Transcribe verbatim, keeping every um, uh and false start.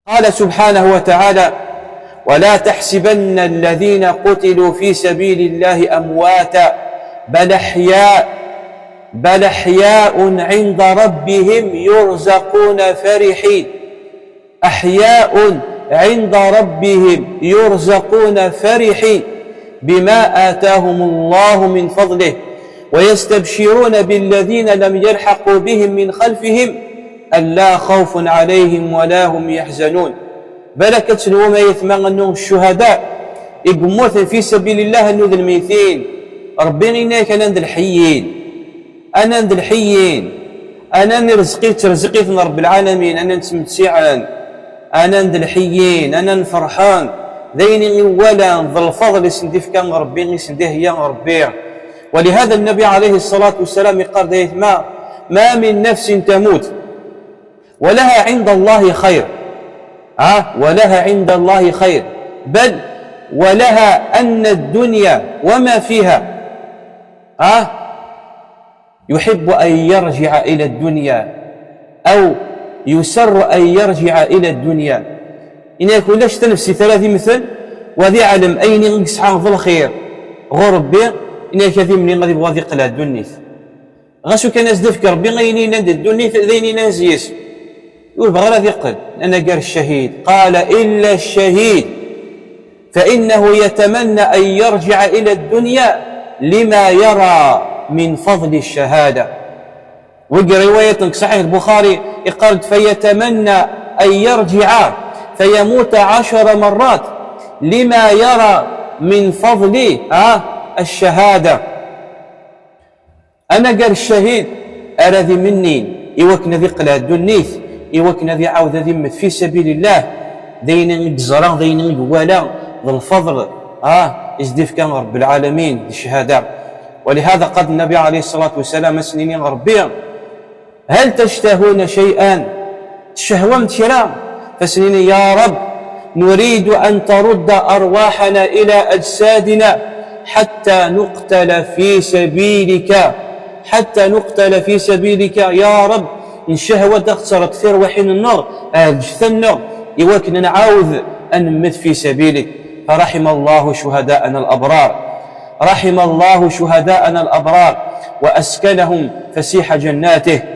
قال سبحانه وتعالى: ولا تحسبن الذين قتلوا في سبيل الله أمواتا، بل أحياء، بل أحياء عند ربهم يرزقون فرحين. أحياء عند ربهم يرزقون فرحين بما آتاهم الله من فضله ويستبشرون بالذين لم يلحقوا بهم من خلفهم ألا خوف عليهم ولا هم يحزنون. Balak ad tenwum ay atma annu ccuhada i yemmuten fi sabilillah annu d lmitin. Rebbi yenna-yak anan d lḥeyyin. Anan d lḥeyyin. Anan irezq-, ttrezzqiten Rebbi lɛalamin, anan ttmettiɛen. Anan d lḥeyyin, anan ferḥen. D ayen i walan, d lfeḍl i sen-d-ifka Rebbi, i sen-d-iheyya Rebbi. ولهذا النبي عليه الصلاة والسلام يقال دايما: ما من نفس تموت ولها عند الله خير، ها، ولها عند الله خير، بل ولها أن الدنيا وما فيها، ها، يحب أن يرجع إلى الدنيا أو يسر أن يرجع إلى الدنيا. Yenna-yak ulac tanefsit ara d-immten, wa d iɛlem ayen i yesɛa d lxir ɣur Rebbi, yenna-yak ad imni ad ibɣu ad iqleɛ ddunit. Ɣas ukan as-d-ifk Rebbi ayen yellan di ddunit d ayen yellan zzi-s, ur bɣi ara ad iqqel. Anagar ccahid, قال: إلا الشهيد فإنه يتمنى أن يرجع إلى الدنيا لما يرى من فضل الشهادة. Deg riwayat deg Ṣaḥiḥ Lbuxari, iqqar-d: فيتمنى أن يرجع فيموت عشر مرات لما يرى من فضل، ah, الشهادة. Anagar ccahid ara d-imennin i wakken ad iqleɛ ddunit, i wakken ad iɛawed ad immet fi sabilillah, d ayen i yeẓra, d ayen i iwala, d lfeḍl, ah, i s-d-ifka Rebbi lɛalamin d ccahada. ولهذا قال النبي عليه الصلاة والسلام, ad s-nini Rebbi: هل تشتهون شيئا؟ Tcehwam-d kra? Ad s-nini: يا رب، نريد أن ترد أرواحنا إلى أجسادنا حتى نقتل في سبيلك، حتى نقتل في سبيلك. يا رب، ncehwa ad ɣ-terreḍ tirwiḥin-nneɣ ar lǧetta-nneɣ i wakken ad nɛawed ad nemmet fi sabilik. فرحم الله شهداءنا الأبرار، رحم الله شهداءنا الأبرار وأسكنهم فسيح جناته.